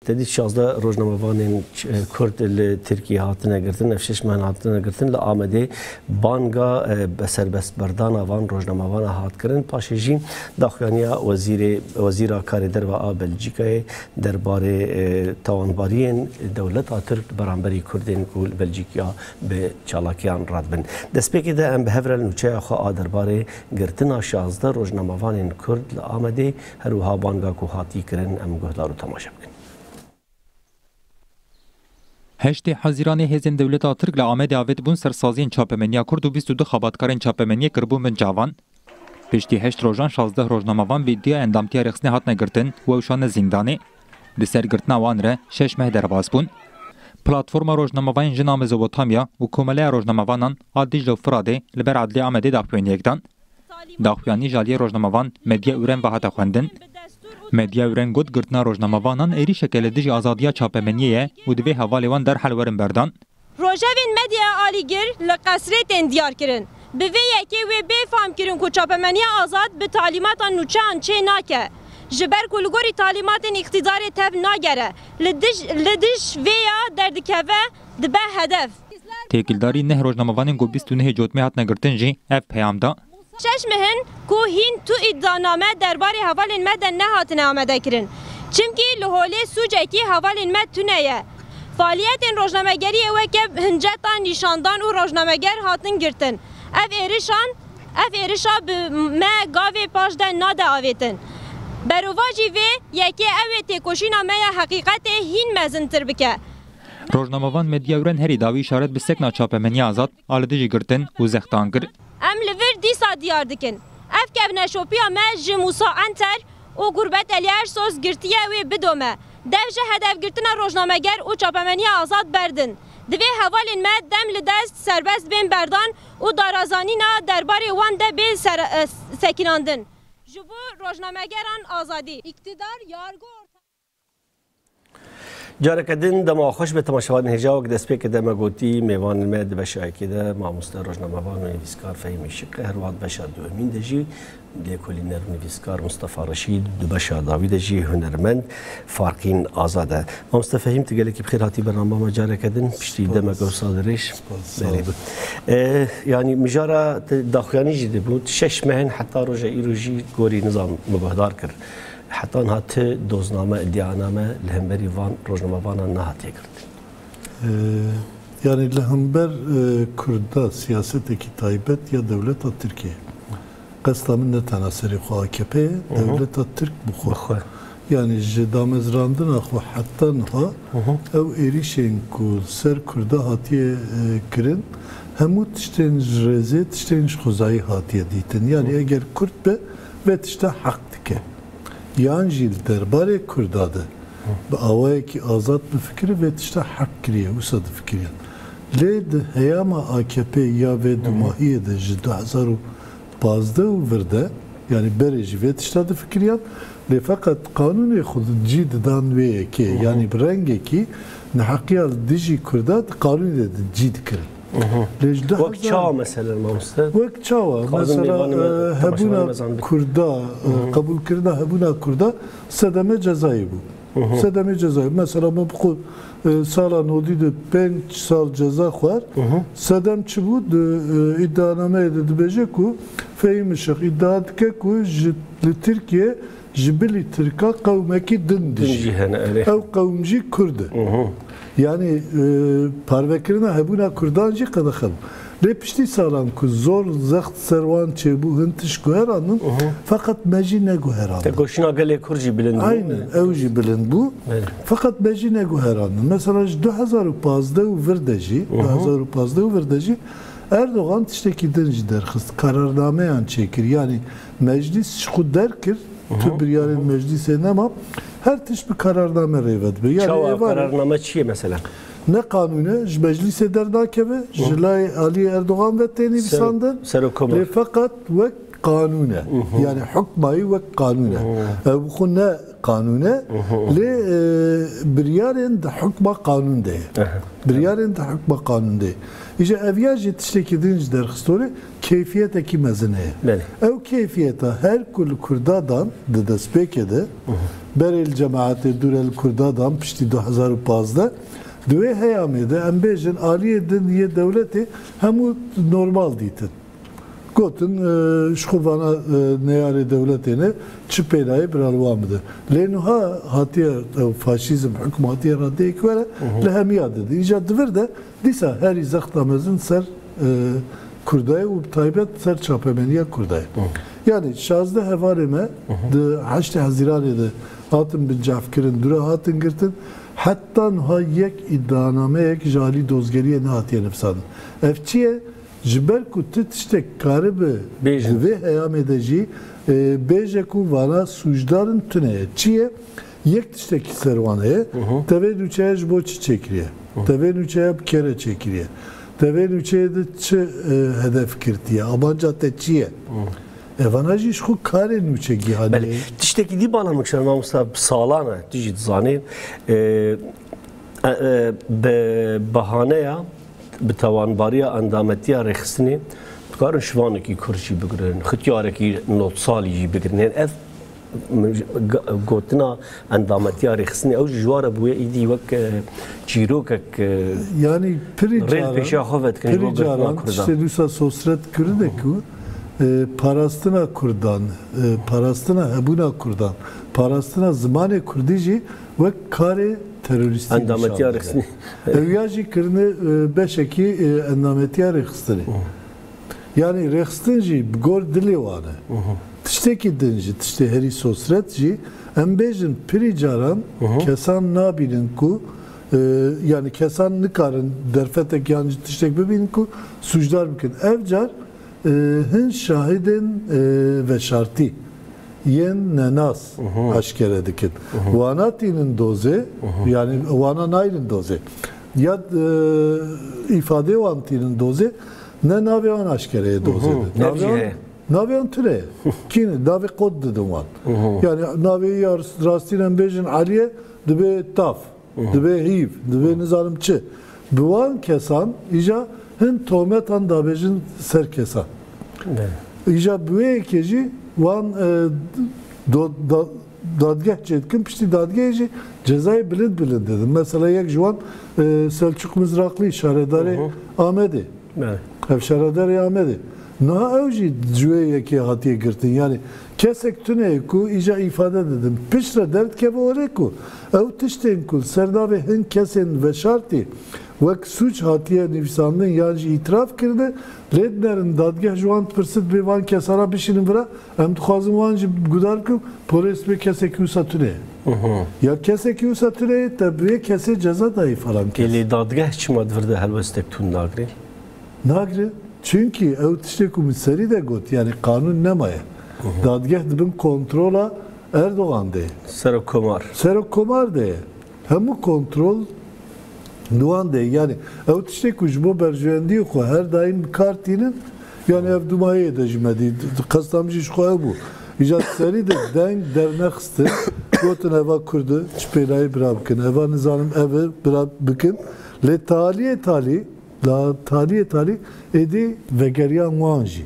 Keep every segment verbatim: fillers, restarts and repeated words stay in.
Te dît şazdeh rojnamevanên ç-, e, Kurd li Tirkiyê hatine girtin, ev şeş mehan hatine girtin. Li Amedê banga, e, be serbestberdana van rojnamevana hat kirin. Paşê jî daxuyaniya wezîrê, wezîra karê derve a Belcîkayê derbarê, e, tawanbariyên dewleta Tirk li beramberî Kurdên ku li Belcîkaya bi çalakiyan radibin. Destpêkê de em bi hev re li nûçeya xwe a derbarê girtina şazdeh rojnamevanên Kurd li Amedê, her wiha banga ku hatî kirin, em guhdar û temaşe bikin. Heştê Hezîranê hêzên dewleta Tirk li Amedê avêtibûn ser saziyên çapemeniya Kurd û bîst û du xebatkarên çapemeniyê kiribûn bin çavan. Piştî heşt rojan şazdeh rojnamevan bi îdiaya endamtiya rêxistinê hatine girtin û ew şandine zîndanê. Di ser girtina wan re şeş meh derbas bûn. Platforma Rojnamevayên Jin a Mezopotamya û Komeleya Rojnamevanan a Dîcle û Firatê li ber Edlî Amedê daxuyaniyek dan. Daxuyanî ji aliyê rojnamevan Medya Ûren ve hate xwendin. Medya Ûren got, girtina rojnamevanan êrîşeke li dijî azadiya çapemeniyê ye û divê hevalê wan derhal werin berdan. Rojevên medyaya alîgir li qesrê tên diyar kirin. Bi vê yekê wê bê fam kirin ku çapemeniya azad bi talîmata nûçeyan çê nake. Ji ber ku li gorî talîmatên îqtîdarê tev nagere, li dij, li dij vê ya derdikeve, dibe hedef. Têkildarî neh rojnamevanên ku bîst û nehê Cotmê hatine girtin jî ev peyam da. Şeş meh in ku hîn tu îdianame derbarê hevalên me de nehatine amadekirin. Çimkî li holê sûcekî hevalên me tune ye. Faaliyetên rojnamegeriyê weke hinceta nîşandan û rojnameger hatin girtin. Ev êrişan, ev êrişa bi me gavê paş de nade avêtin. Berovajî vê yekê ew ê têkoşîna me ya heqîqetê hîn mezintir bike. Rojnamevan Medya Ûren herî dawî îşaret bi sekna çapemeniya azad a li dijî girtin û zextan kir. Em li vir dîsa diyar dikin. Ev kevneşopiya me ji Mûsa Enter û Gurbet Elî Ersoz girtiye wê bidome. Dev ji hedefgirtina rojnameger û çapemeniya azad berdin. Divê hevalên me dem li dest serbest bên berdan û darazanîna derbarê wan de bên ser-, e, sekinandin. Ji bo rojnamegeran azadî. Îktidar yargı orta- Careke din dema xweş be temaşevanên hêja, wek destpêkê de me gotî, mêvanên me di beşa yekê de mamoste rojnamevan û nivîskar Fehîm Işık e, her wiha di beşa duhemîn de jî lêkolîner û nivîskar Mustafa Reşîd, di beşa dawî de jî hunermend Farqîn Azad e. Mamoste Fehîm, tu gelekî bi xêr hatî bernama me careke din, piştî demek wisa dirêj. Spas, sağ ol. Belê. E, yanî mijara te daxuyanî jî dibû, şeş meh in heta roja îro jî gorî nizam min guhdar kir. Heta niha ti dozname, îdianame li hemberî van rojnamevanan nehatiye girtin. Ee, yani li hember, e, Kurda siyasetekî taybet ya dewleta Tirkiye. Qesta min ne tena serê xwe A K P ye, Hı hı. dewleta Tirk bi xwe. Bi xwe. Yani ji damezrandina xwe heta niha Hı hı. ew êrîşên ku ser Kurda hatiye, e, kirin, hemû tiştên ji rêzê, tiştên ji xwezayî hatiye dîtin. Yani Hı. eger Kurd be, vê tişta heq dike. Yan jî li derbarê Kurda de bi awayekî azad bifikire, vê tişta heq kiriye, wisa difikiriyan. Lê di heyama A K P ya vê Hı hı. dumahiyê de ji du hezar û pazdeh û vir de, yanî berê jî vê tişta difikiriyan, lê feqet qanûnê xwe di cî didan wê yekê, Hı hı. yanî bi rengekî neheqiya li dijî Kurda di qanûnê de di cî dikirin. Mhm. Lê ji du hezar Wek çawa mesela, mamoste? Wek çawa? Dixwazim Mesela, mêvanê me, e, temaşevanê hebûna me zanibin. Kurda, e, Mhm. qebûlkirina hebûna Kurda sedemê cezayê bû. Mhm. Sedemê cezayê. Mesela, me bi xwe, e, sala nodî de pênc sal ceza xwar. Mhm. Sedem çi bû? Di, e, îdianameyê de dibêje ku Fehîm Işık îdia dike ku ji, li Tirkiye ji bilî Tirka qewmekî din Din dijî. jî hene, erê. Ew qewm jî Kurd e. Mhm. Yani, e, parvekirina hebûna Kurdan jî qedexe bû. Lê piştî salan ku zor zext ser wan çêbû, hin tişt guherandin, Mhm. feqet me jî neguherandin. Tekoşîna gelê Kurd jî bilind bû. Aynen, ew jî bilind bû. Belê. Feqet me jî neguherandin. Mesela ji du hezar û pazdeh û vir de jî, Mhm. du hezar û pazdeh û vir de jî Erdogan tiştekî din jî derxist. Kararnameyan çêkir. Yani meclis ji xwe derkir, Mhm. Tu biryarên meclîsê nema, her tişt bi kararname rê ve dibe. Yani Çawa êvar e. kararname çi ye mesela? Ne qanûn e, ji meclîsê dernakeve, Hı. ji layê aliyê Erdogan ve tê Ser-, nivîsandin. Serokkomarê. Lê feqet wek qanûn e. Hı hı. Yani hukmayî wek qanûn e. Hı. Ev bi xwe ne qanûn e. Hı hı. Lê, e, biryarên di hukma qanûn de ye. Aha. Biryarên di hukma qanûn de ye. Îja ev ya jî tiştekî din ji derxistorê keyfiyetekî mezin heye. Belê. Ew keyfiyeta her ku li Kurda dan di destpêkê de, Hı hı. berê li cemaetê dûre li Kurda dan piştî du hezar û pazdeh. Di wê heyamê de em bêjin aliyê din yê dewletê hemû normal dîtin. Gotin, e, ji xwe vana, e, neyarê dewletê ne, çi pênayê bira li wan bide. Lê niha hatiye, e, faşîzm, hikûm hatiye radeyek were, Hı hı. li hemiya dide. Îca di vir de dîsa herî zexta mezin ser, e, Kurda ye û bi taybet ser çapemeniya Kurda ye. Hı. Yani şazdeh hevalê me Hı hı. di heştê Hezîranê de hatin bincavkirin, dûre hatin girtin. Heta niha yek îdianameyek ji alî dozgeriyê nehatiye nivîsandin. Ev çi ye? Ji ber ku tu tiştek karibe Bêje. di vê heyamê de jî, e, bêje ku vana sûcdarin tune ye. Çi ye? Yek tiştekî ser wan heye. Hı hı. Te vê nûçeya ji bo çi çêkiriye? Hı. Te vê nûçeya bi kê re çêkiriye? Te vê nûçeyê de çi, e, hedef girtiye? Amanca te çi ye? Hı. Evana jî ji xwe karê nûçegîhaniyê. Belê. Tiştekî dî bala min kişand mamosta, bi salan e, tu jî dizanî. E, e, e, bi bahaneya, bi tawanbariya endametiya rêxistinê, dikarin şivanekî kurt jî bigirin, xityarekî nod salî jî bigirin. Hên ev, min, g-, gotina endametiya rêxistinê, ew jî ji wan re bûye îdî wek, e, çîrokek, e, Yani pirî rê li caran, pêşiya xwe vedikin ji pirî bo girtina caran Kurdan. tiştê dîsa sosret kirine ku, e, parastina Kurdan, e, parastina hebûna Kurdan, parastina zimanê Kurdî jî wek karê terorîstî Endametiya nîşan dide. rêxistinê. Ew ya jî kirine, e, beşekî, e, endametiya rêxistinê. Hı. Yani rêxistin jî bi gor dilê wan e. Hı hı. Tiştekî din jî, tiştê herî sosret jî, em bêjin pirî caran Hı hı. kesan nabînin ku, e, yani kesan nikarin derfetek yan jî tiştek bibînin ku sûcdar bikin. Ev car, e, hin şahidên, e, veşartî yên nenas Hı hı. aşkere dikin. Hı hı. Wana tînin dozê, Hı hı. yani wana naynin dozê. Ya, e, îfadê wan tînin dozê, ne navê wan aşkere ye dozê Hı hı. de. Ev jî Navê wan, heye. navê wan tune ye. Kî ne? Navê qot didin wan. Hı hı. Yani navê ya rastîn em bêjin Elî ye, dibe Taf, Hı hı. dibe Hîv, dibe nizanim çi. Bi wan kesan îca hin tometan dabêjin ser kesan. Evet. Îca bi wê yekê jî wan, e, do-, da-, dadgeh çêdikin, piştî dadgehê jî cezayê bilind bilind didin. Mesela yek ji wan, e, Selçuk Mizrakli, şaredarê Hı hı. Amedê. Evet. Ev şaredarê Amedê. Niha ew jî ji wê yekê hatiye girtin. Yani kesek tune ye ku îca îfade didin. Piştre derdikeve orê ku ew tiştên ku li ser navê hin kesên veşartî wek sûc hatiye nivîsandin yan jî îtiraf kirine, lê dinerin dadgeh ji wan dipirse dibê van kesana bişînin vira, em dixwazin wan jî guhdar bikin, polê dibê kesekî wisa tune ye. Hı hı. Ya kesekî wisa tune ye, te bi vê kesê ceza dayî falan kes. Ê, lê dadgeh çima di vir de helwestek tund nagire? Nagire. Çünkî ew tiştê ku min serî de got, yani qanûn nemaye. Hı hı. Dadgeh di bin kontrola Erdogan de ye. Serokkomar. Serokkomar de ye. Hemû kontrol di wan de ye. Yani ew tiştê ku ji bo berjewendiyê xwe her daîm bi kar tînin, yani ev dumahiyê de jî me dî, qesta min jî ji xwe ew bû. Îca serî de deng dernexistin, gotin eva Kurd e, çi pênayê bira bikin, eva nizanim ev e, bira bikin. Lê taliyê talî, la taliyê talî êdî vegeriyan wan jî.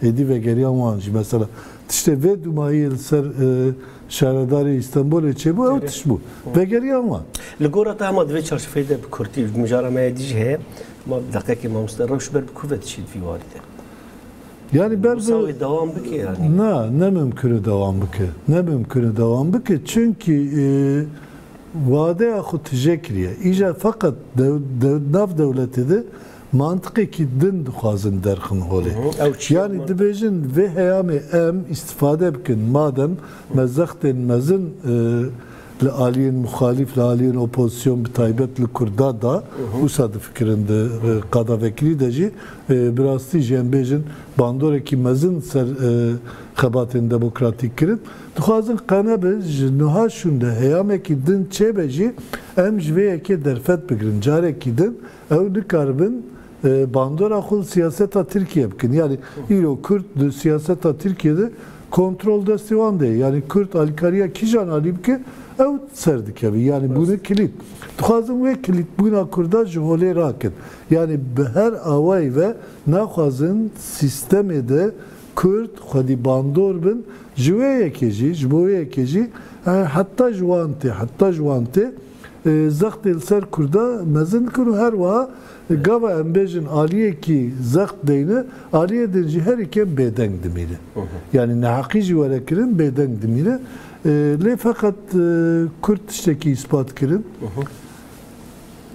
Êdî vegeriyan wan jî. Mesela tiştê vê dumahiyê li ser, e, şaredarê Îstenbolê çêbû, ew Evet. tişt bû. Vegeriyan wan. Li gora te hema di vê çarçoveyê de bi kurtî, mijara me ya dî jî heye, ma deqekê mamoste rewş ber bi ku ve dişî di vî warî de? Yani ber Wisa bi wê dewam bike yani. Na, ne mimkun e dewam bike. Ne mimkun e dewam bike. Çünkü, e, wadeya xwe tije kiriye. Îca feqet dew-, dew-, nav dewletê de mantiqekî din dixwazin derxin holê. Hı hı. Ew çi Yani yapma? dibêjin vê heyamê em îstifade bikin. Madem me zextên mezin, e, li aliyên muxalîf, li aliyên opozîsyon bi taybet li Kurda da, Hı hı. wisa difikirin di, e, qada vekirî de jî, e, bi rastî jî em bêjin bandorekî mezin ser, e, xebatên demokratîk kirin. Dixwazin qene bi ji niha şûnde heyamekî din çêbe jî em ji vê yekê derfet bigirin. Carekî din ew nikaribin, e, bandora xwe li siyaseta Tirkiye bikin. Yani îro Kurd di siyaseta Tirkiye de kontrol destê wan de ye. Yani Kurd alîkariya kîjan alî bike ew ser dikeve. Yani bûne kilît. Dixwazin wê kilîtbûna Kurda ji holê rakin. Yani bi her awayî ve naxwazin sîstemê de Kurd xwedî bandor bin, ji wê yekê jî, ji bo wê yekê jî, e, heta ji wan tê, heta ji wan tê, e, zextê li ser Kurda mezin dikin û her wiha gava em bêjin aliyekî zext deyne, aliyê din jî herî kêm bêdeng dimîne. Hı hı. Yanî neheqî jî were kirin, bêdeng dimîne. E, lê feqet, e, Kurd tiştekî îspat kirin. Hı hı.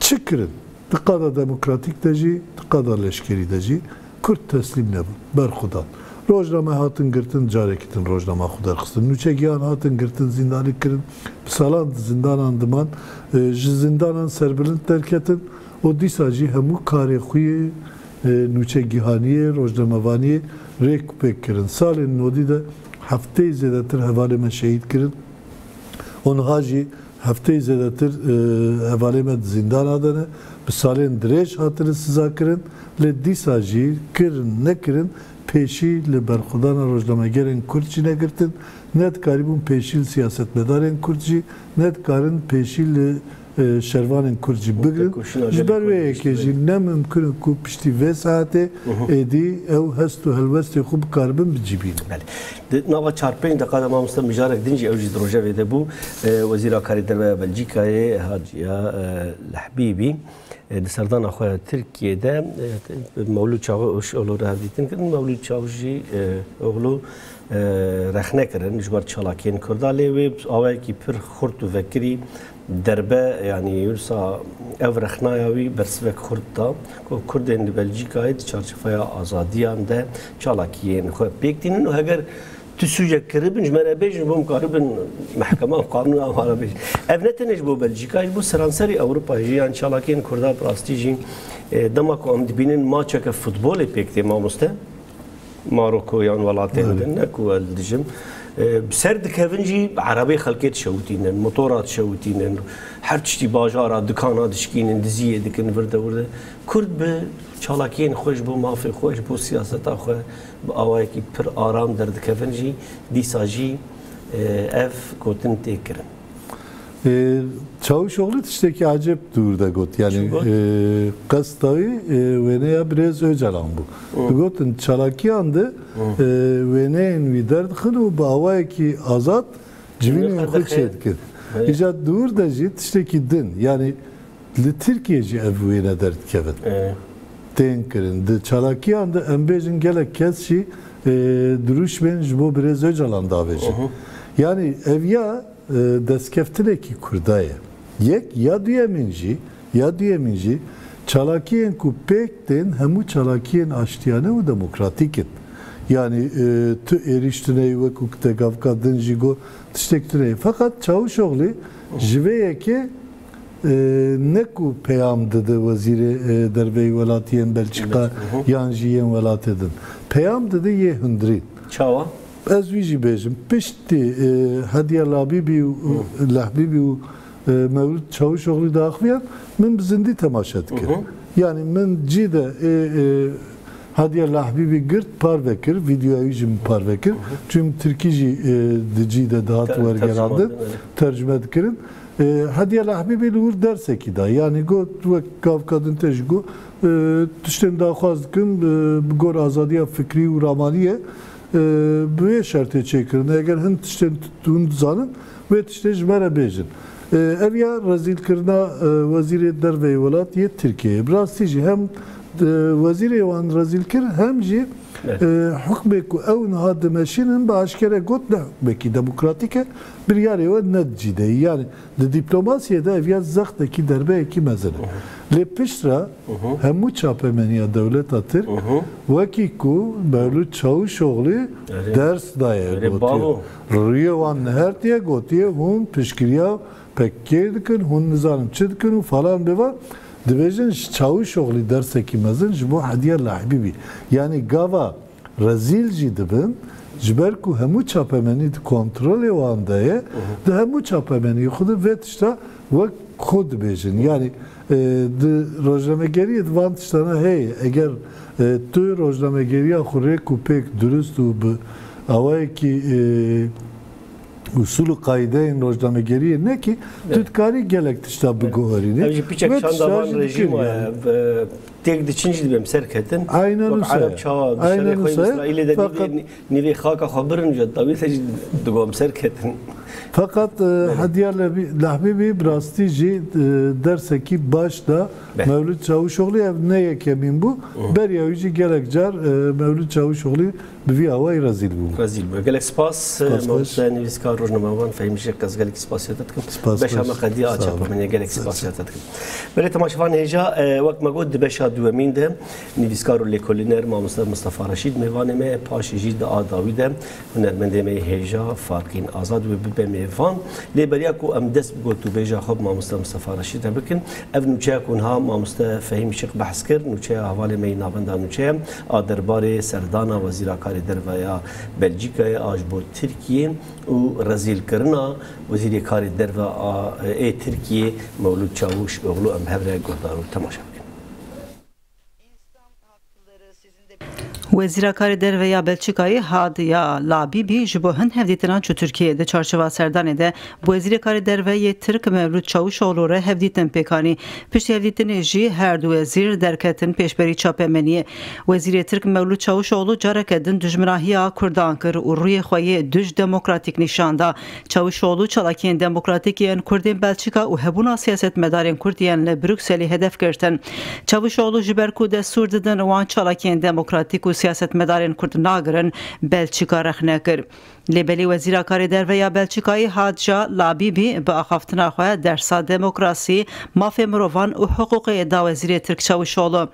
Çi kirin? Di qada demokratîk de jî, di qada leşkerî de jî Kurd teslîm nebûn, berxwe dan. Rojname hatin girtin, carekî din rojnama xwe derxistin. Nûçegihan hatin girtin, zîndanî kirin, bi salan di zindanan diman, e, ji zindanan serbilind derketin û dîsa jî hemû karê xwe yê, e, nûçegihaniyê, rojnamevaniyê rêk û pêk kirin. Salên nodî de hefteyî zêdetir hevalê me şehîd kirin. Û niha jî hefteyî zêdetir, e, hevalê me di zîndana de ne. Bi salên dirêj hatine siza kirin, lê dîsa jî kirin nekirin pêşî li berxwedana rojnamegerên Kurd jî negirtin. Ne dikarîbûn pêşî li siyasetmedarên Kurd jî, ne dikarin pêşî li, e, şervanên Kurd jî bigrin. Ji ber wê yekê jî ne mimkun e ku piştî vê saetê êdî ew hest û helwestê xwe bikaribin bicîbînin. Belê. Di nava çar pênc deqa de mamoste mijarek din jî ew jî di rojevê de bû. E, Wezîra Karê Derve ya Belcîkayê Haciya, e, Lehbîbî, e, di serdana xwe ya Tirkiyê de, e, Mewlûd Çavuşoglu re hevdîtin kirin. Mewlûd Çavuş jî, e, Oglu, e, rexne kirin ji ber çalakiyên Kurda, lê wê awayekî pir xurt û vekirî derbe, yanî wisa ev rexnaya wî bersivek xurt da ku Kurdên di Belcîkayê di çarçoveya azadiyan de çalakiyên xwe pêk tînin û heger tu sûcek kiribin, ji me re bêjin, bo em karibin mehkema û qanûna wan re bêjin. Ev ne tenê ji bo Belcîka, ji bo seranserî Ewropa jî, yan çalakiyên Kurda bi rastî jî, e, dema ku em dibînin maçeke futbolê pêk tê, mamoste, Maroko yan welatên din, ne ku ez dijim, e, bi ser dikevin jî erebê xelkê dişewitînin, motora dişewitînin, her tiştî bajara, dikana dişkînin, diziyê dikin, vir de wir de. Kurd bi çalakiyên xwe ji bo mafê xwe, ji bo siyaseta xwe bi awayekî pir aram derdikevin jî, dîsa jî, e, ev gotin tê kirin. E, Çavuşoglu tiştekî ecêb di wir de got. Yanî, e, qesta wî, e, wêneya birêz Ocalan bû. Digotin, çalakiyan de, e, wêneyên wî derdixin û bi awayekî azad civînên xwe çêdikin. Îca di wir de jî tiştekî din. Yanî, Li Tirkiyê jî ev wêne derdikevin. Tên kirin. Di çalakiyan de em bêjin gelek kes jî, e, dirûşmên ji bo birêz Ocalan davêjin. Yanî ev ya, e, destkeftinekî Kurda ye. Yek, ya duyemîn jî, ya duyemîn jî çalakiyên ku pêk tên hemû çalakiyên aştiyane û demokratîk in. Yanî, e, tu êrîş tune yî, wekû te gavka din jî got, tiştek tune yî. Feqet Çavuşoglu ji vê yekê E, ne ku peyam dide wezîrê, e, derveyî welatiyên Belçîka yan jî yên welatê din. Peyam dide yê hundirî. Çawa? Ez wî jî bêjim. Piştî, e, Hediya Labîbî û, û Lehbîbî û, e, Mewlûd Çavuşoglu diaxiviyan, min bi zindî temaşe dikir. Yanî min cî de, e, e, Hediya Lehbîbî girt parve kir, vîdeoya wî jî min parve kir. Çim tirkî jî, e, di cî de dihat wergerandin, tercime dikirin. E, Hediye Lehbîbî li wir dersekî da. Yanî got, wek gavka din te jî got, e, tiştên daxwaz dikim, e, bi gor azadiya fikrî û ramaniyê, e, bi wê şertê çêkirin. Eger hin tiştên t-, hûn dizanin, wê tiştê ji me re bêjin. E, ev ya rezîlkirina, e, wezîrê derveyê welat yê Tirkiyeyê. Bi rastî jî hem, e, wezîrê wan rezîl kir, hem jî, e, hukmê ku ew niha dimeşînin bi aşkere got ne hukmekî demokratîk e, biryarê we ne di cî de ye. Yanî, Di dîplomasiyê de ev ya zextekî derbeyekî mezin e. Lê piştre hemû çapemeniya dewleta Tirk, wekî ku Mewlûd Çavuşoglu ders daye, gotiye, rûyê wan nihertiye, gotiye, hûn piştgiriya P K K dikin, hûn nizanim çi dikin û falan bêvan. Dibêjin ji Çavuşoglu dersekî mezin ji bo Hediye Lehbîbî. Yanî gava rezîl jî dibin, ji ber ku hemû çapemenî di kontrolê wan de ye, di hemû çapemeniyê xwe de vê tişta wek xwe dibêjin. Yanî, e, di rojnamegeriyê de van tiştana heye. Eger, e, tu rojnamegeriya xwe rêk û pêk durust û bi awayekî, e, usul û qaîdeyên rojnamegeriyê nekî, tu dikarî gelek tişta biguherînî. Ev jî piçek çanda van rejîm e, têk diçin jî dibem serketin. Aynen wisa. Arab çawa dişerê xwe Îsraîlê de nîvê xaka xwe birin, ji dawî te jî digom serketin. Feqet, e, Hediya Lehbî, Lehbîbî bi rastî jî, e, dersekî baş da Mewlûd Çavuşoglî, ev ne yekemîn bû. Beriya wî jî gelek car, e, Mewlûd Çavuşoglî bi vî awayî rezîl bû. Rezîl bû. Gelek spas, e, mamoste nivîskar, rojnamevan Fehîm Şêx, ez gelek spasiya te dikim. Beşa me qediya çapemeniya, gelek spasiya te dikim. Belê temaşevan hêja, e, wek me got di beşa duwemîn de nivîskar û lêkolîner mamoste Mistefa Reşîd mêvanê me ye, paşê jî di a dawî de hunermendê me yê hêja Farqîn Azad wê bibe mêvan. Lê beriya ku em dest bi gotûbêja xwe bi mamoste Mistefa Reşîd re bikin, ev nûçeya ku niha mamoste Fehîm Şêx behs kir, nûçeya hevalê me yî navenda nûçe ye, a derbarê serdana Wezîra Karê Derve ya Belçîkayê a ji bo Tirkiyê û rezîlkirina Wezîrê Karê Derve a, ê Tirkiyê Mewlûd Çavuşoglu, em hev re guhdar û temaşe bikin. Wezîra Karê Derve ya Belçîkayê Hadiya Labîbî ji bo hin hevdîtinan çû Tirkiyeyê. Di çarçeva serdanê de bi Wezîrê Karê Derve yê Tirk Mevlûd Çavuşoglu re hevdîtin pêk anî. Piştî hevdîtinê jî her du wezîr derketin pêşberî çapemeniyê. Wezîrê Tirk Mevlûd Çavuşoglu careke din dijminahiya Kurdan kir û rûyê xwe yê duj demokratîk nîşan da. Çavuşoglu çalakiyên demokratîk yên Kurdên Belçîka û hebûna siyasetmedarên Kurd yên li Brukselê hedef girtin. Çavuşoglu ji ber ku destûr didin wan çalakiyên demokratîk û siyasetmedarên Kurd nagirin, Belçîka rexne kir. Lê belê Wezîra Karê Derve ya Belçîkayê Hadja Labîbî bi axaftina xwe dersa demokrasî, mafê mirovan û hiqûqê da Wezîrê Tirk Çavuşoglu.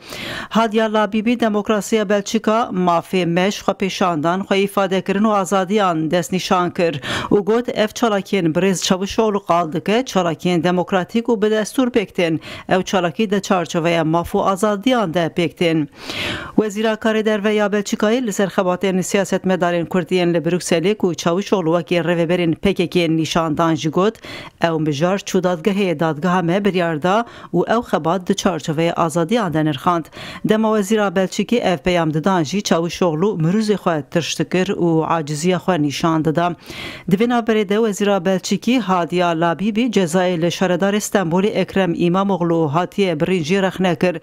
Hadiya Labîbî demokrasiya Belçîka, mafê meş, xwepêşandan, xwe îfadekirin û azadiyan destnîşan kir û got, ev çalakiyên birêz Çavuşoglu qal dike, çalakiyên demokratîk û bi destûr pêk tên. Ew çalakî di çarçoveya maf û azadiyan de pêk tên. Wezîra Karê Derve ya Belçîkayê li ser xebatên siyasetmedarên Kurd yên li Brukselê ku Çavuşoglu wekî rêveberên P K K nîşan dan jî got, ew mijar çû dadgehê, dadgeha me biryar da û ew xebat di çarçoveyê azadiyan de nirxand. Dema Wezîra Belçîkî ev peyam didan jî Çavuşoglu mirûzê xwe tirş dikir û aciziya xwe nîşan dida. Di vê navberê de Wezîra Belçîkî Hadiya Labîbî cezayê li Şaredarê Stenbolê Ekrem Îmamoglu hatiye birîn jî rexne kir.